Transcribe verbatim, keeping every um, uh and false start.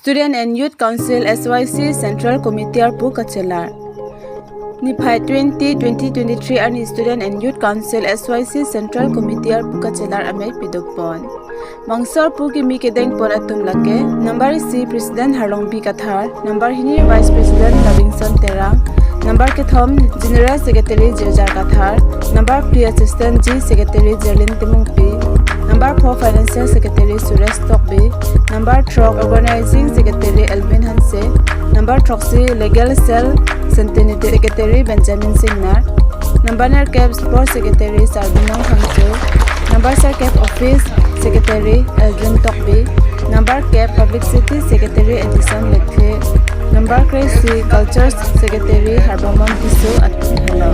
Student and Youth Council S Y C Central Committee arpu kachelar. Niphai twenty, twenty twenty-three arni Student and Youth Council S Y C Central Committee arpu kachelar amei pidopon. Bangso arpu kimi kedengpon atum lake: number isi President Harlongbi Kathar, number hini Vice President Lavingson Terang, number kethom General Secretary Jirjar Kathar, number phli Assistant G Secretary Jerlin Timungpi, number four Financial Secretary Suresh Tokbi, number throk Organizing Secretary Elvin Hanse, number throksi Legal Cell Centenary Secretary Benjamin Singnar, number nerkep Sports Secretary Sarbinong Hangcho, number serkep Office Secretary Eldrin Tokbi, number kep Publicity Secretary Edison Lekthe, number kre-isi Culture Secretary Harbamon Tisso atum helo.